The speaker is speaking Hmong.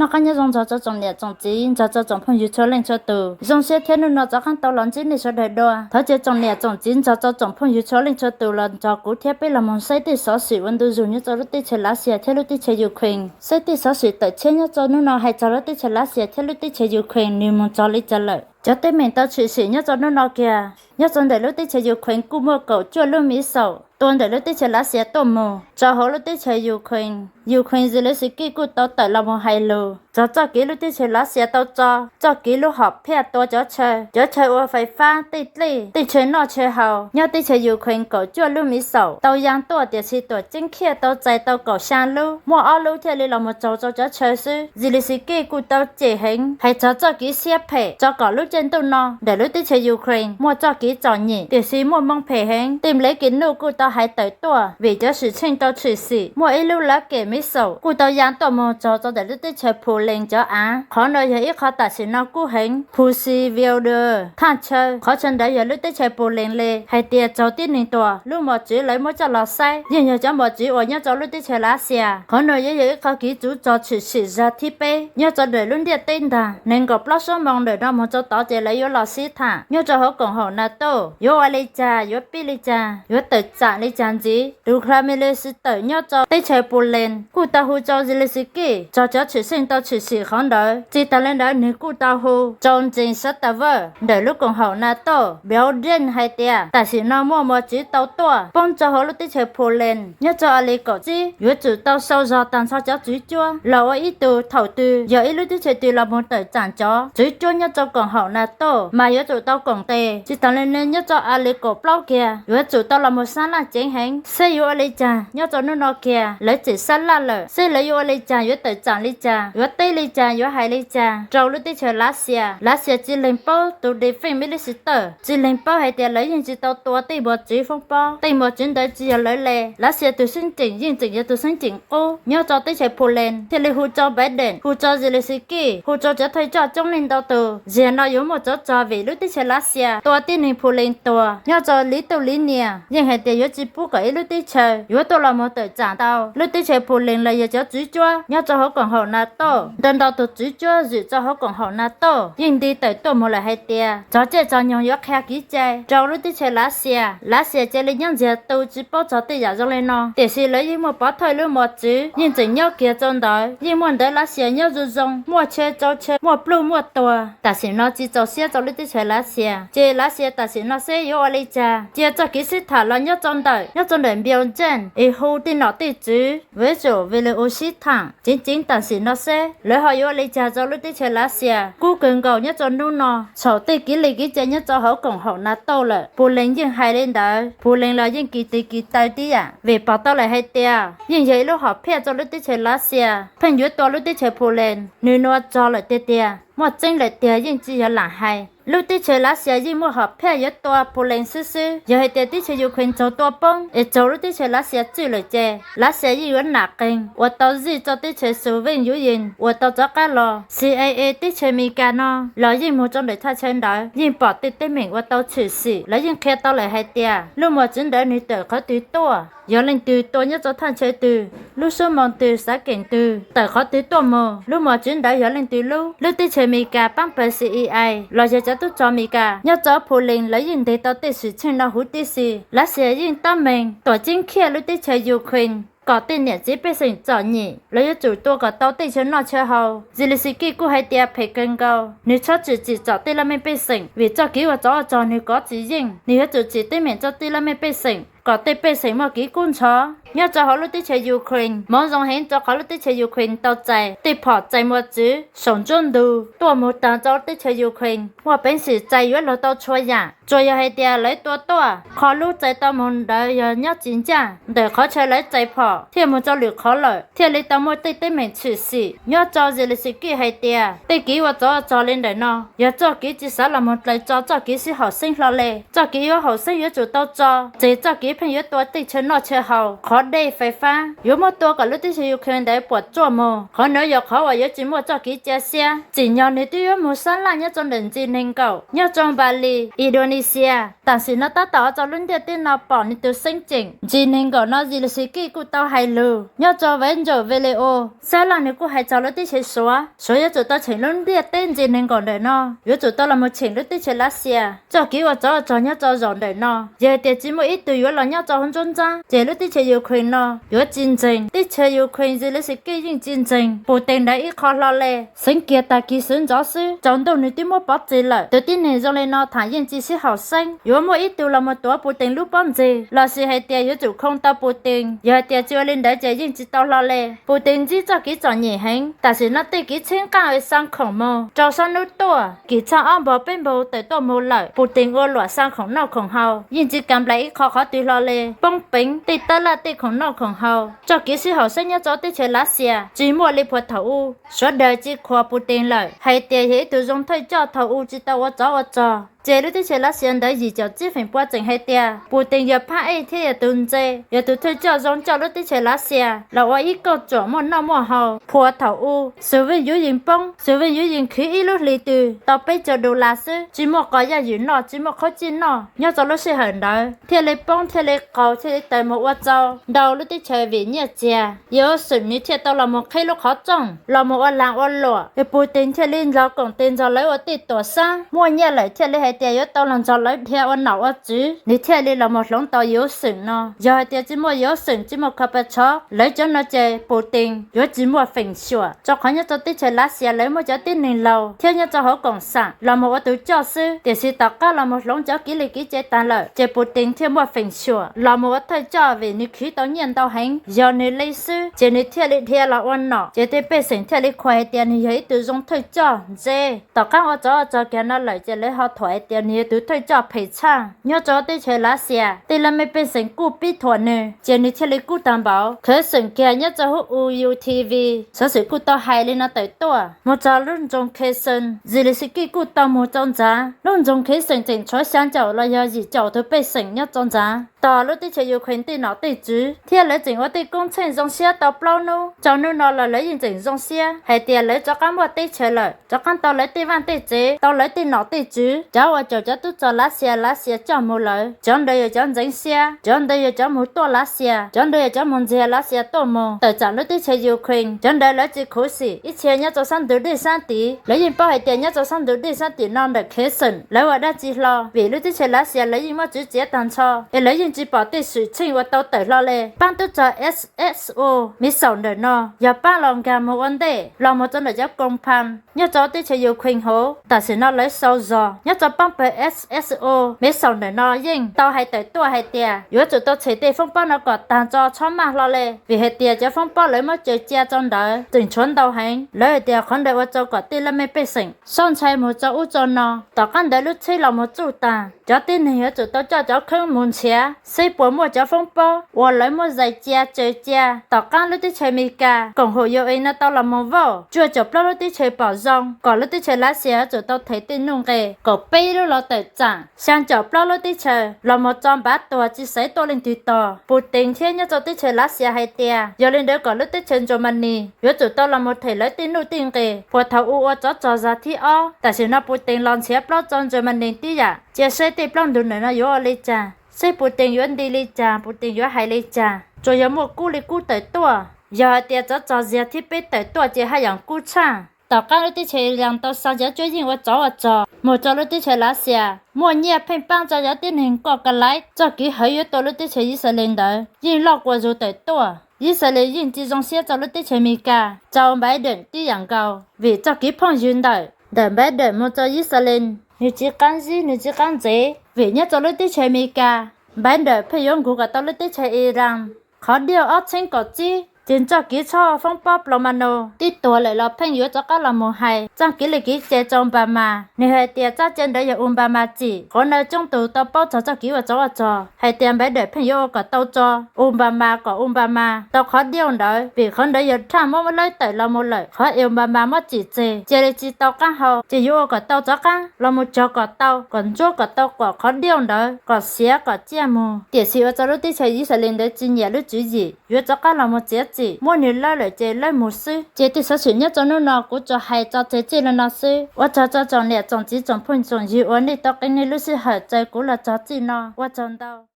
Noj qab nyob zoo nrog rau tsoom niam tsoom txiv, nrog rau tsoom phooj ywg txhua leej txhua tus. Zoo siab thiab hnub no rov qab tau los ntsib nej sawv daws dua. Thov caw tsoom niam tsoom txiv nrog rau tsoom phooj ywg txhua leej txhua tus los nrog kuv thiab peb los mus saib tej xov xwm ua ntu zus nyob rau lub teb chaws Lav Xias thiab lub teb chaws Ukraine. Saib tej xov xwm tawm tshiab nyob rau hnub no hais txog lub teb chaws Lav Xias thiab lub teb chaws Ukraine nws mus txog li cas lawm. Cov teeb meem tau tshwm sim nyob rau hnub no kiag, nyob rau ntawm lub teb chaws Ukraine kuj muaj kaum cuaj lub miv xaum tua ntawm lub teb chaws Lav Xias tuaj mus rau hauv lub teb chaws Ukraine. Ukraine Zelensky kuj tau tawm los mus hais lus txog txoj kev lub teb chaws Lav Xias tau tso txoj kev lub hom phiaj tua cov chaw, cov chaw ua fais fab, tej dlej, tej chaw noj chaw haus nyob teb chaws Ukraine kaum cuaj lub miv xaum tau ya tuaj, tiam sis tuam ceeb khiaj tau txais tau kaum xya lub, muaj ob lub thiaj li los mus tsaug rau cov chaw xwb. Zelensky kuj tau cem heev hais txog txoj kev siab phem rau kaum lub caij ntuj no ntawm lub teb chaws Ukraine muaj txoj kev txom nyem, tiam sis muaj moo phem heev. Tej nplej kev nuj kuj tau hais tawm tuaj vim cov xwm txheej tau tshwm sim muaj ib lub lab kem miv xaum kuj tau ya tuaj mus tsaug rau ntawm lub teb chaws Poland cov av. Qhov no yog ib qho tam sim no kub heev, Phu Si Viader thaj chaw, qhov chaw ntawd yog lub teb chaws Poland li. Hais tias tsaug tib neeg tuag, lub mos txwv lawv muab coj los saib yeej yog cov mos txwv uas nyob rau lub teb chaws Lav Xias. Qhov no yuav yog ib qho kev tsuv tso tshwm sim zag thib peb nyob rau ntawm lub ntiaj teb ntag. Nees nkaum plaub xuab moos ntawm no mus rau tod ces lawv yuav los sib tham nyob rau hauv koom haum NATO yuav ua li cas, yuav pib li cas, yuav tawm tsam li cas ntxiv. Tus Prime Minister nyob rau teb chaws Poland kuj tau hu rau Zelensky txog cov tshwm sim tau tshwm sim qhov ntawd. Tsis tas li ntawd nws kuj tau hu rau Jens Stoltenberg ntawm lub koom haum NATO Belgium hais tias tam sim no muaj mos txwv tau tuaj poob rau hauv lub teb chaws Poland nyob rau a li kaum tsib, yuav tsum tau sau zog tag nrho cov tswv cuab los ua ib tug. Thaum twg yog ib lub teb chaws twg los mus tawm tsam cov tswv cuab nyob rau koom haum NATO mas yuav tsum tau koom tes. Tsis tas li ntawd nyob rau a li kaum plaub kiag yuav tsum tau los mus sab laj ceev heev seb yuav ua li cas. Nyob rau hnub no kiag lawv txawm sab laj lawm, seb lawv yuav ua li cas, yuav tawm tsam li cas, yuav teb li cas, yuav hais li cas rau lub teb chaws Lav Xias. Lav Xias tsis lees paub tus defense minister, tsis lees paub hais tias lawv yeej tsis tau tua tej mos txwv foob pob, tej mos txwv ntawd tsis yog lawv li. Lav Xias tus xeeb ceem yeej tseem yog tus xeeb ceem qub nyob rau teb chaws Poland, thiaj li hu rau Biden, hu rau Zelensky, hu rau cov thawj coj coob leej ntau tus, zaum no yuav muaj tsov rog vim lub teb chaws Lav Xias tua tib neeg Poland tuag. Nyob rau li tuj li nias yeej hais tias yuav tsis pub kom ib lub teb chaws yuav tuaj los mus tawm tsam tau lub teb chaws Poland los yog cov tswv cuab nyob rau hauv koom haum NATO. Ntau ntau tus tswv cuab zwm rau hauv koom haum NATO yeej nti tawm tuaj mus lawm hais tias txog caij txog nyoog yuav qhia kev cai rau lub teb chaws Lav Xias. Lav Xias cia li nyob ntxiag tu tsis paub txog tej yam zoo li no, tiam sis lawv yeej muaj pov thawj lub mos txwv yeej tseem nyob kiag rau ntawd. Yeej muaj ntawv Lav Xias nyob zoo zoo, muaj tsheb tsaus tsheb, muaj pluj muaj tuag. Tam sim no tsis txaus siab rau lub teb chaws Lav Xias, ces Lav Xias tam sim no seb yuav ua li cas. Cia txoj kev sib tham los nyob rau ntawm, nyob rau ntawm Npiau Ntseej es hu tej nom tej tswv, Vajtswv Vilius sib tham ceev ceev tam sim no seb lawv ho yuav ua li cas rau lub teb chaws Lav Xias. Kub kawg nkaus nyob rau hnub no txhaum tej kev li kev cai nyob rau hauv koom haum NATO lawm. Putin yeej hais li ntawd, Putin los yeej kis tis kis taw tib yam, vim pom tau lawm hais tias yeej yog ib lub hom phiaj rau lub teb chaws Lav Xias, pheej yuav tua lub teb chaws Putin. Nws nua txog lawm tiag tiag, muaj tseeb lawm tiag yeej tsis yog lam hais. Lub teb chaws Lav Xias yeej muaj hom phiaj yuav tua Putin xwb xwb. Yog hais tias teb chaws Ukraine txaus tua poob es txaus lub teb chaws Lav Xias txwj lawm ces Lav Xias yeej yuav nam qees ua tau zij rau teb chaws Soviet Union uas tau rov qab los. CIA teb chaws Amelikas no los yeej mus rau ntawm thaj chaw ntawd yeej pom tej teeb meem uas tau tshwm sim, lawv yeej qhia tau lawm hais tias lub mos txwv ntawd nws tawm qhov twg tuaj, yog leej twg tua nyob rau thaj chaw twg, lub xuab moos twg, xav keem twg, tawm qhov twg tuaj mus, lub mos txwv ntawd yog leej twg lub. Lub teb chaws Amelikas pab pawg CIA los yog cov tub rog Amelikas nyob rau Putin lawv yeej ntes tau tej xwm txheej no huv tib si. Lav Xias yeej tab meeg tuam ceeb khiaj lub teb chaws Ukraine kom tej niam txiv pej xeem txom nyem, lawv yuav tsum tua kom tau tej chaw noj chaw haus. Zelensky kuj hais tias phem kawg nkaus, nws txhob tsim txom tej laj mej pej xeem vim txoj kev ua tsov ua rog nws kov tsis yeej, nws yuav tsum tsim teeb meem rau tej laj mej pej xeem kom tej pej xeem muaj kev kub ntxhov. Nyob rau hauv lub teb chaws Ukraine hmoov zoo heev rau qhov lub teb chaws Ukraine tau txais tej phom txais mos txwv saum nruab ntug tuaj mus tag rau teb chaws Ukraine, muaj peev xwm txais yuav luag tau txhua yam. Tsuas yog hais tias lawv tua tuaj qhov lub txais tau mus ntawd yog nyob tsis ncaj ntawm qhov chaw lawv txais phom thiaj mus rau lwm qhov lawm, thiaj li tau muaj tej teeb meem tshwm sim. Nyob rau Zelensky hais tias tej kev ua tsov ua rog li ntawm no yog txoj kev tsis xav los mus dlaws tso txoj kev sib haum xeeb hlo li. Txoj kev yuav haum xeeb yuav tsum tau tso, ces txoj kev pheej yuav tua tej chaw noj chaw haus, qhov dej fais fab yuav muab tua kom lub teb chaws Ukraine ntawd puas tsuaj mus. Qhov ntawd yog qhov uas yuav tsis muaj txoj kev cia siab. Txim nyog nws twb yuav mus sab laj nyob rau ntawm ntsis neeg nkaum nyob rau Npas Lis, Indonesia. Tam sim no tab tom ua rau lub ntiaj teb no pom nws tus xeeb ceem ntsis neeg nkaum no Zelensky kuj tau hais lus nyob rau vab ntsaum Veleo. Sab laj nws kuj hais txog lub teb chaws Suav, Suav yuav tsum tau cheem lub ntiaj teb ntsis neeg nkaum ntawm no, yuav tsum tau los mus cheem lub teb chaws Lav Xias txoj kev ua tsov ua rog nyob rau zaum ntawm no. Yog hais tias tsis muaj ib tug yuav los nyob rau hauv nruab nrab, ces lub teb chaws Ukraine no yuav tsis ntseeg. Teb chaws Ukraine Zelensky yeej tsis ntseeg Putin ntawd ib qho hlo le. Xeeb kiag tag kis xwb ntxov xwb, tsaus ntuj nws twb muab pov txwv lawm. Tus tib neeg zoo li no tham yeej tsis sib haum xeeb, yuav muaj ib tug los mus tuav Putin lub pob ntseg lossis hais tias yuav tsum khoo tau Putin. Yog hais tias tsis ua li ntawd ces yeej tsis tau hlo le. Putin ntsib txoj kev txom nyem heev. Tam sim no tej kev txheeb qaj xa khoom mus rau sab hnub tuaj, kim txhaj ob npaug peb npaug tawm tuaj mus lawm. Putin ua luam xa khoom noj khoom haus yeej tsis kam nplaim ib qho qhov twg hlo le. Poob peev tej tab laj tej khoom noj khoom haus, txoj kev sib haum xeeb nyob rau teb chaws Lav Xias tsis muaj li puag thaum ub. Sawv daws tsis khuam Putin lawm, hais tias yog ib tug zoo thawj coj thaum ub tsis tau ua tsov ua rog. Ces lub teb chaws Lav Xias ntawd yim caum tsib feem pua tseem hais tias Putin yog phab ej thiab yog tus ntse, yog tus thawj coj zoo coj lub teb chaws Lav Xias los ua ib kauj ruam muaj noj muaj haus. Puag thaum ub Soviet Union poob, Soviet Union khwv ib lub hlis twg tau peb caug dollar xwb, tsis muaj qos yaj ywm noj, tsis muaj qhob cij noj. Nyob rau lub sij hawm ntawd thiaj li poob thiaj li qaug thiaj li tawg mus ua rau ntau lub teb chaws vim nyiaj txiag. Yawm Xeem nws thiaj tau los mus qhib lub qhov rooj los mus ua lag ua luam, Putin thiaj li nrog koom tes nrog lawv ua tej tuam xab muaj nyiaj lawm thiaj li hais tias yuav tau los nrog lawv dhia ua nom ua tswv, nws thiaj li los mus hloov tau Yawm Xeem no. Yog hais tias tsis muaj Yawm Xeem tsis muaj Gorbachev, lawv cov no ces Putin yuav tsis muaj feem xyuam, rau qhov nyob rau teb chaws Lav Xias lawv muaj cov tib neeg laus thiab nyob rau hauv koom xam los mus ua tus coj xwb. Tiam sis tom qab los mus hloov cov kev li kev cai tag lawm ces Putin thiaj muaj feem xyuam los mus ua thawj coj vim nws khwv tau nyiaj ntau heev. Yog nws li xwb ces nws thiaj li dhia los ua nom, ces tej pej xeem thiaj li khuam hais tias nws yog ib tug zoo thawj coj ntse. Tom qab ua tsov ua rog kiag no lawm ces lawv ho thuam hais tias nws yog tus thawj coj phem tshaj. Nyob rau teb chaws Lav Xias tej laj mej pej xeem kuj pib thuam nws, ces nws thiaj li kub tag npaum. Khwv xeem kiag nyob rau hauv U U T V, xov xwm kuj tau hais li no tawm tuaj. Mus rau lub nroog Kherson, Zelensky kuj tau mus rau ntawd. Lub nroog Kherson tseem tshuav xya caum los yog yim caum tus pej xeem nyob rau ntawd. Tos lub teb chaws Ukraine tej nom tej tswv thiab lawv tseem ua tej koob tsheej zoo siab tau plaub hnub, rau hnub no los lawv yeej tseem zoo siab hais tias lawv rov qab muaj teb chaws lawm, rov qab tau lawv tej vaj tej tsev, tau lawv tej nom tej tswv. Cov uas caum cov tub rog Lav Xias, Lav Xias coj mus lawm, cov ntawd yog cov ntxeev siab, cov ntawd yog cov mus tuaj Lav Xias, cov ntawd yog cov mus ntxias Lav Xias tuaj mus. Tawm tsam lub teb chaws Ukraine, cov ntawd lawv tsis khuv xim. Ib txhia nyob rau sab ntug dej sab tid, lawv yeej paub hais tias nyob rau sab ntug dej sab tim no ntawm Kherson lawv ua dab tsi hlo, vim lub teb chaws Lav Xias lawv yeej muaj tswv txiav tag nrho, es lawv yeej tsis pom tej xwm txheej uas tau tawm hlo le. Pab tub rog S S O miv xaum ntawm no yog pab los nkag mus ua ntej los mus rau ntawm cov koom pha nyob rau teb chaws Ukraine hauv. Tam sim no lawv sau zog nyob rau pab pawg S S O miv xaum ntawm no yeej tau hais tawm tuaj hais tias yuav tsum tau tshem tej foob pob no kom tag tso, txhob maj hlo le, vim hais tias cov foob pob lawv muab caws cia rau ntawd tseem tshuav ntau heev. Lawv hais tias qhov ntawd ua rau kom tej laj mej pej xeem soj ntshai mus rau ub rau no. Tom qab ntawd lub tsheb los mus tsuj tag, cov tib neeg yuav tsum tau coj cov kheeb mus nrhiav seb puas muaj cov foob pob uas lawv muab zais cia caws cia. Tom qab lub teb chaws Amelikas koom haum U N no tau los mus vauj, cuaj caum plaub lub teb chaws pom zoo kom lub teb chaws Lav Xias yuav tsum tau them tej nuj nqes. Kaum peb lub los tawm tsam, xya caum plaub lub teb chaws los mus tso npav tuag tsis xaiv tuaj leej twg tog. Putin thiab nyob rau teb chaws Lav Xias hais tias yog li ntawd kom lub teb chaws Germany yuav tsum tau los mus them lawv tej nuj tej nqes puag thaum ub ua tsov rog zag thib ob. Tam sim no Putin los nrhiav plaub rau Germany tib yam, cia seb tej plaub ntug ntawm no yuav ua li cas, seb Putin yuav nti li cas, Putin yuav hais li cas, tsuas yog muaj kub li kub tawm tuaj. Yog hais tias tsov rog zag thib peb tawm tuaj ces haj yam kub tshaj. Tom qab lub teb chaws Iran tau xa cov cuab yeej ua tsov ua rog mus rau lub teb chaws Lav Xias, muaj nyiaj pheej pab rau cov tib neeg koj ka laib, txoj kev hawv yuav tua lub teb chaws Yixalayees ntawd yeej loj kua zug tawm tuaj. Yixalayees yeej tsis zoo siab rau lub teb chaws Amelikas rau Biden tib yam nkaus, vim txoj kev phooj ywg ntawm, ntawm Biden mus rau Yixalayees nws tsis qab zib, nws tsis qab ntxeev, vim nyob rau lub teb chaws Amelikas Biden pheej yuav nqug kom tau lub teb chaws Iran. Qhov diaj ob txheeb kaum tsib Tsis txoj kev txhob foob pob plaub ma nus, twb tuag lawm los pheej yuav rov qab los mus hais txoj kev li kev cai rau Npamas. Nws hais tias txoj cai ntawd yog Npamas tsim. Qhov no coob tus tau paub txog txoj kev ua tsov ua rog hais tias Npamas pheej yuav ua kom tau tso Npamas kom Npamas tau qhov diau ntawd, vim qhov ntawd yog thaj muab lawv tawm los mus lawm. Qhov Npamas muab tsim tseg cia li tsis tau qab hau, ces yuav ua kom tau rov qab los mus cog kom tau, kom ntsuab kom tau kom qhov diau ntawd kom xiav kom ciaj mus. Tiam sis ua rau lub teb chaws Yixalayees ntawd tsis nyiam lub tswv yim, yuav rov qab los mus txiav txim, muab nws lawv lawm ces lawv mus xwb. Ces tej xov xwm nyob rau hnub no kuv tsuas hais tso tseg txij li no xwb. Ua tsaug rau tsoom niam tsoom txiv tsoom phooj tsoom ywg uas nej tau qee nej lub sij hawm txais kuv los txog txij no, ua tsaug ntau.